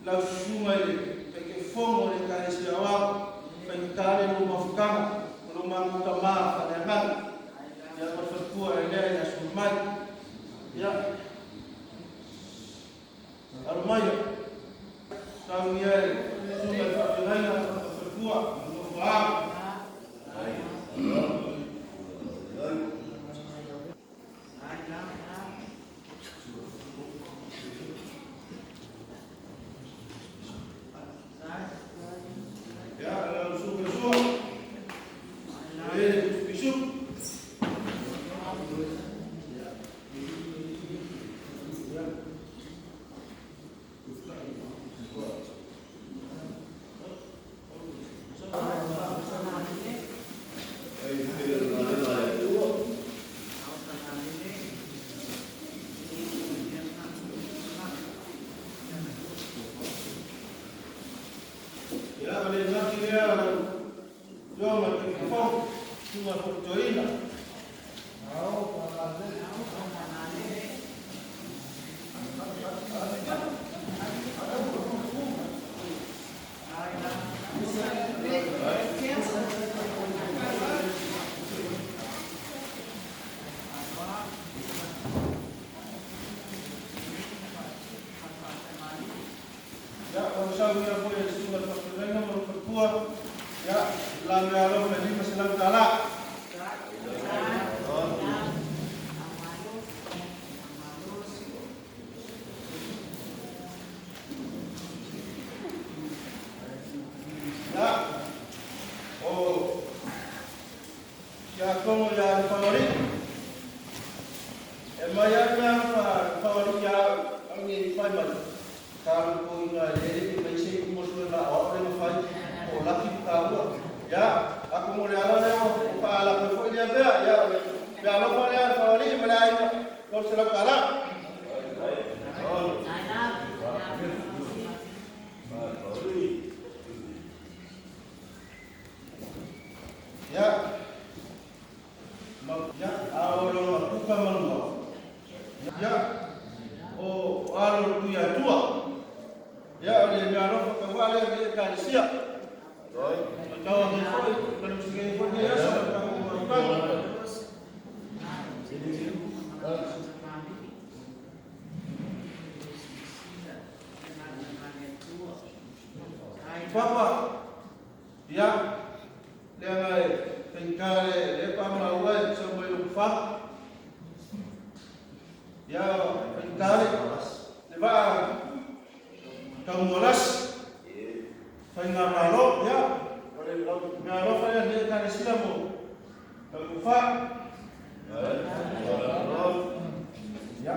Lau Susuga i le Taitaifono o le Ekalesia Aoao, faigata le lou mafutaga ma lou matou tama faaleagaga, ia ma le faletua Elea ia Sulamai. Ia, alo maia, saunia e le Susuga i le Faafeagaiga ma le faletua, le nofo a ao. Ia, lau Susuga Sua, e le Bisupu. Ia, o le laki lea o lau Afioga i le Taitaifono, Susuga i le Fofoga. Ia, ua saunia foi e le Susuga i le Faafeagaiga ma lou faletua, ia, le la meaalofa e $500. Ia, o Tiakono ia Lefaoalii, e mai lava le agaga Lefaoalii ia au, au nei fai mai, talo toina e le le mai se i mo sue la o au le mafai, o laki ma taua. Ia, atonu o le ala lea o faalako ai foi lea mea, ia, o le meaalofa lea a Lefaoalii ma le aiga, $300. Ia, ma, ia, a o lona puka manua. Ia, o alo o le Tuiatua. Ia, o le mea alofa tauā lea i le Ekalesia. Matau atu foi, ma le usigai foi lenei aso, le tatou mafutaga. Papa, ia, leaga e faigata le lepa ma ua e sau mai lou fa. Ia, faigata le vaa taumoalasi, faigamalo, ia, o le mea alofa lea lenei Ekalesia mo lau tofa. Ia,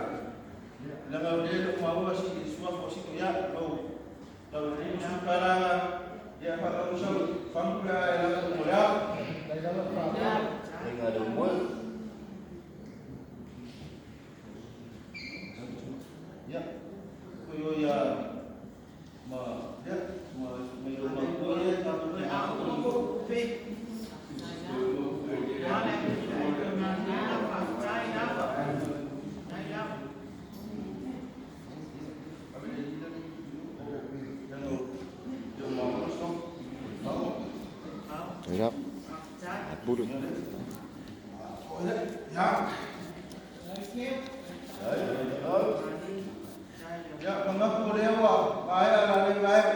leaga o lea e le o maua si suafa o Sito, ia, lau Lau ia faatausa fagu pe a e lata mo le ao. Ia, ko yo ia ma ia ma ma yo ma ko ia ta ko ia. Yep. Puru. Ia, manatu o lea ua maea la lei vaega.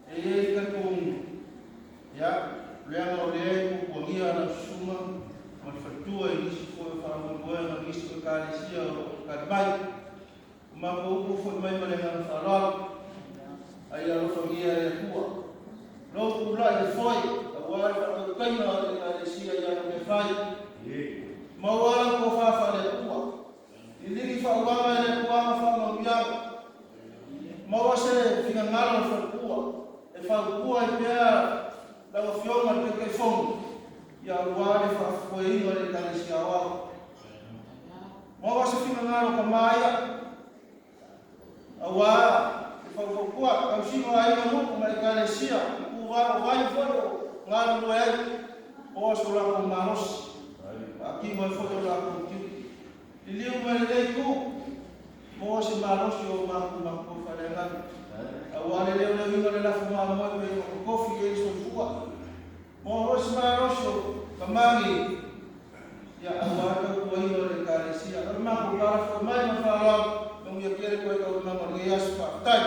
E i ai tatou, ia, leaga o lea e puapuagia lau susuga ma le faletua i nisi foi o faamoemoega nisi o Ekalesia o lo o tali mai. O matou upu foi mai ma le agaga faaaloalo, a ia alofagia e le Atua lou tulai i le foe aua le faatautaiga o le Ekalesia i ana mea fai. Maua lau tofa faale-Atua, liligi faauaga e le Atua ma faamanuiaga. Maua se finagalo o le faletua e fautua ai pea lau Afioga i le Taitaifono ia aua le faafoeina o le Ekalesia Aoao. Maua se finagalo tama ia, aua le faufautua, tausiga o aiga, nuu ma Ekalesia, ituva o vai foi o galulue ai, maua so latou malosi, faatino ai foi o latou tiute. Liliu mai lenei itu, Maua se malosi o matou matua faaleagaga, aua le leoleoina o le lafo mamoe pei ona totofi i ai le soifua. Maua foi se malosi o kamagi, ia, aua le tautuaina o le Ekalesia. O le matou tala foi mai ma le faaaloalo, manuia tele toe taualumaga o lenei aso. Faafetai.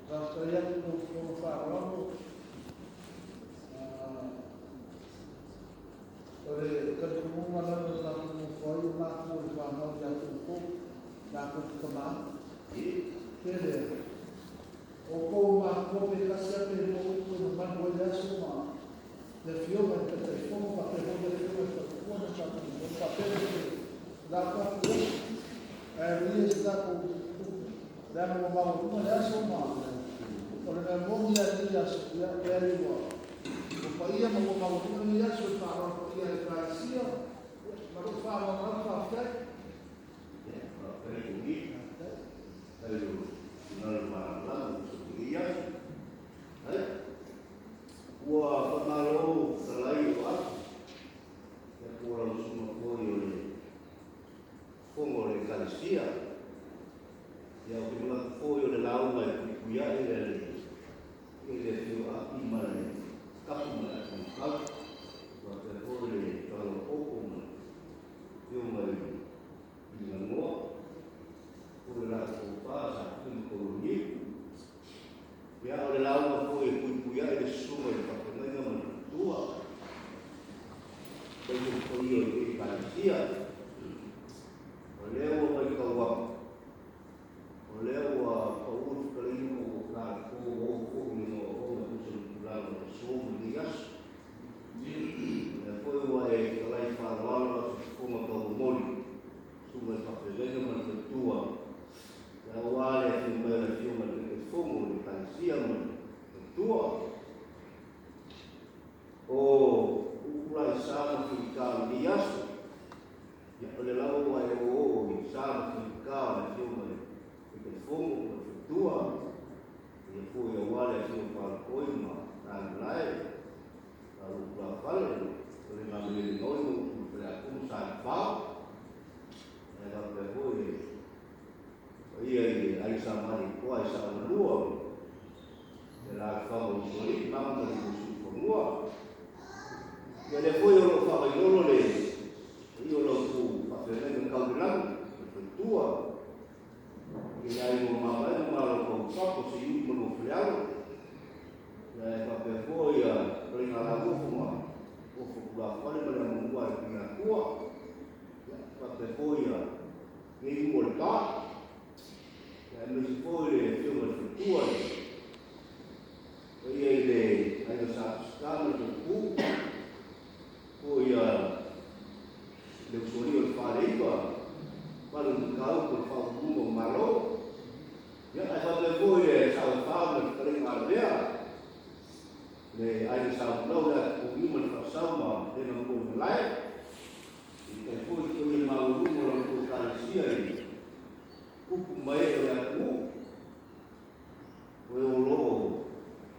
Faafetai atu i lau Afioga faaaloalo. O le talitonuga lava na tatou nonofo ai o matou o le fanau ia te outou, tatou te tama ai. Tele a. O outou matua pe tasi lava pe lua upu e mamalu ai le aso ma le Afioga i le Taitaifono faapea foi le Afioga i le Faletua na tatou nonofo ai faapea le lafo atu i ai. Ae alu ia se tatou upu leaga ua maualuga le aso ma o le mea moni lava i lenei aso, ia leai ua paia ma ua maualuga lenei aso i le faaaloalo paia a le Ekalesia ma lou faaaloalo lava. Faafetai. Ua faamalo fetalai o Api, ia po o lau susuga foi o le Fofoga o le Ekalesia. Ia ou te manatu foi o le lauga e puipui ae le Alii i le afio o Api ma le kapu ma le atugautau, faapea foi le Tagaloaopo ma le afioga i Tuiganoa, po o le latou tofa Sa Tui ma Toloniu. Ia o le lauga foi e puipui ae le susuga i le faafeagaiga ma le faletua, aemaise le paia o le Ekalesia. O lea ua matau atu, o lea ua pau le fetalaiga ma ua ta le po ua oo foi i le ogaoga e tusa ma tulaga o le aso ma lenei aso. O lea foi ua e fetalai faaaloalo atu i fofoga tauomoli, susuga i le faafeagaiga ma le faletua, aua le afio mai o le Afioga i le Taitaifono o le Ekalesia ma le faletua. O upu la i sa ma faigata o lenei aso, ia o lea lava ua e oooo i sa ma faigata o le Afioga i le Taitaifono ma le faletua, ia foi aua le afio o Palepoi ma Taimalae, Lalo Tulafale, o le Gamelelegaoi ma upu i Faleapu ma Salefao, ae faapea foi le paia i le Aiga Sa Malietoa i Saogalua, le alaalafaga o Usoalii, Mama ma le Siufanua. Ia lea foi o lo o faavailolo le paia o lau faafeagaiga tau i le lagi, le faletua, i le aiga o Mamae ma Malo Taupapo, Seiuli ma lua Falealo. Ia e faapea foi ia Fetalaiga Lauofo ma Ofo Tulafale ma le Amanua a le Tuiatua. Ia faapea foi ia nei nuu o Lepa. Ia aemaise foi le Afioga i le Faletua, le paia i le aiga Sa Peseta ma le Toeopu, foi ia le usoalii o le Faleiva, Fale o le Mataupu o le Faauluuluga o Malo. Ia, ae faapea foi le Sao e Fa ma le Fetalaiga Alavea, le aiga Sa Utulau, le Atupogiu ma le Faasau ma Lena Mua i Malae. I tai foi le paia maualuga o la outou Ekalesia i upu ma ee o le atunuu, o e o lo o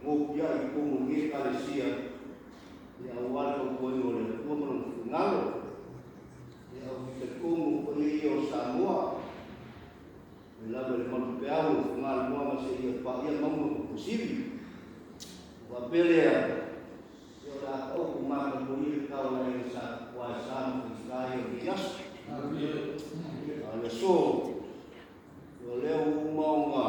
nopiai i totonu o lenei Ekalesia, ia aua le tautuaina o le Atua ma lona finagalo. Ia, ou te talitonu o paia ia o Samoa, mai lava i le malupeau o Fagaloaga seia paia mauga o Tuasivi. Ona faapea lea, ia o le a taoto matamua ia le tao a le aiga Sa Tupua i sa ma faigata ia o lenei aso. A o le aso, o lea ua uma ona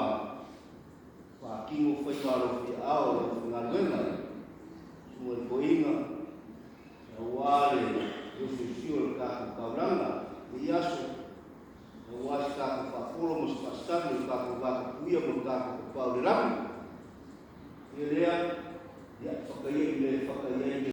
faatino faiva alofiaao o le aufaigaluega, susuga i le toeaina, aua le osiosio o le tatou taulaga i lenei aso. Auā se tatou faafolo ma se faasasagi o le tatou vatapuia ma le tatou Tapaau i le Lagi. Ia lea, ia, fakaia i mea e faka i ai.